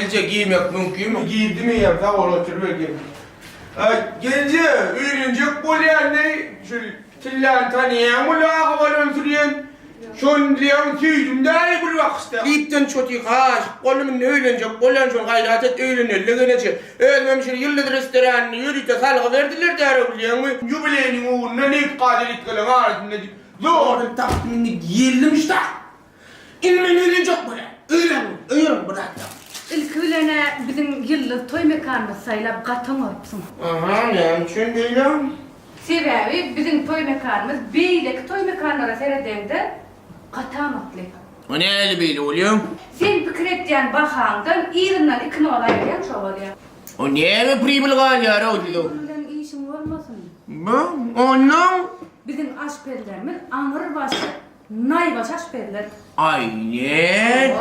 Gelje giýmek mümkinmi? Girdim eýýäm sag bol oturyber gel. Aý gelje öýlenjek bolýan-leý şu Tilläni tanaýaňmy lagy balon sürýän? Şony diýýän söýdüm däli bir bakyşda. Diýipden çoty aşyk boldum indi öýlenjek bolýan şony gaýrat et öýleneli geneje. Özümem şul Ýyldyz restoranyny ýörite salgy berdiler därew bilýäňmi? Ýubileýniň ugrunda nebit-gaz elitgalaň arasynda diýip zordan tapdym indi geldim şta. Indi men öýlenjek bolýan. Öýlen, öýlen bir zat ýok. Ilki bilen-ä biziň Ýyldyz toý mekanymyzy saýlap gaty oňarypsyň. Aha, näme üçin beýle? Sebäbi biziň toý mekanymyz beýleki toý mekanlara seredeňde gaty amatly. O nähili beýle bolýa? Sen pikir etýän bahaňdan yzyndan iki nol aýyrýaň şo bolýa. O näme pribyl galýar-ow size? Pul bilen işiň bolmasyn. Be, onnoň? Biziň aşpezlerimiz aňrybaşy Naýbaşy aşpezler. Aý ne?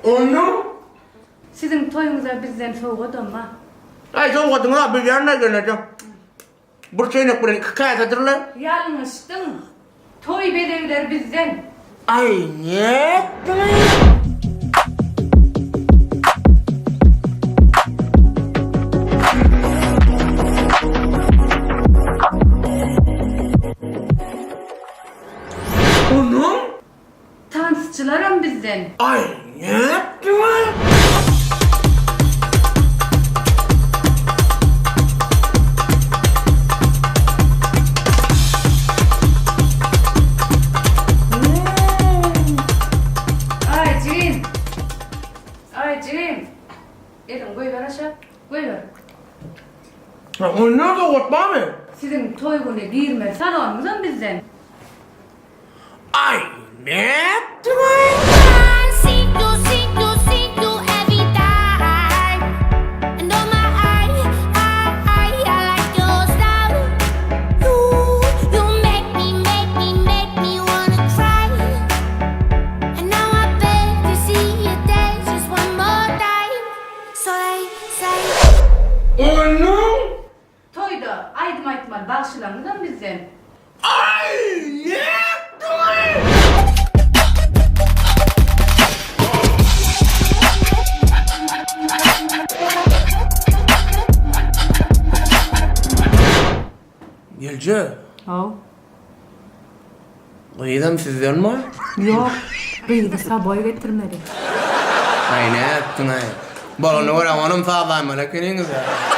Onda? Siziň toýuňyza bizden sowgadam bar. Aý sowgadyňyz-a bilýän-ä gelneje. Bir çeýnek bilen iki käsedirler. Ýalňyşdyň. Toý bezegleri bizden. Aý nätdiň-eý? Onuň? Tansçylaram bizden. Aý nätdiň-eý? Aý jigim. Aý jigim. Eliňi goýber aşak. Goýber. Ondan sowgat barmy? Siziň toý güni girmeli salonymyzam bizden. Aý nätdiňaý? Onuň Toýda aýdym aýtmaly bagşylaryňyzam bizden. Aý nätdiňaý? Gelje. Haw. Gyzam sizdenmi? Ýok, gyzy saboý getirmeli. Aý nätdiňaý? Bolanyna görä onam sazlaýmaly ekeniňiz-ä.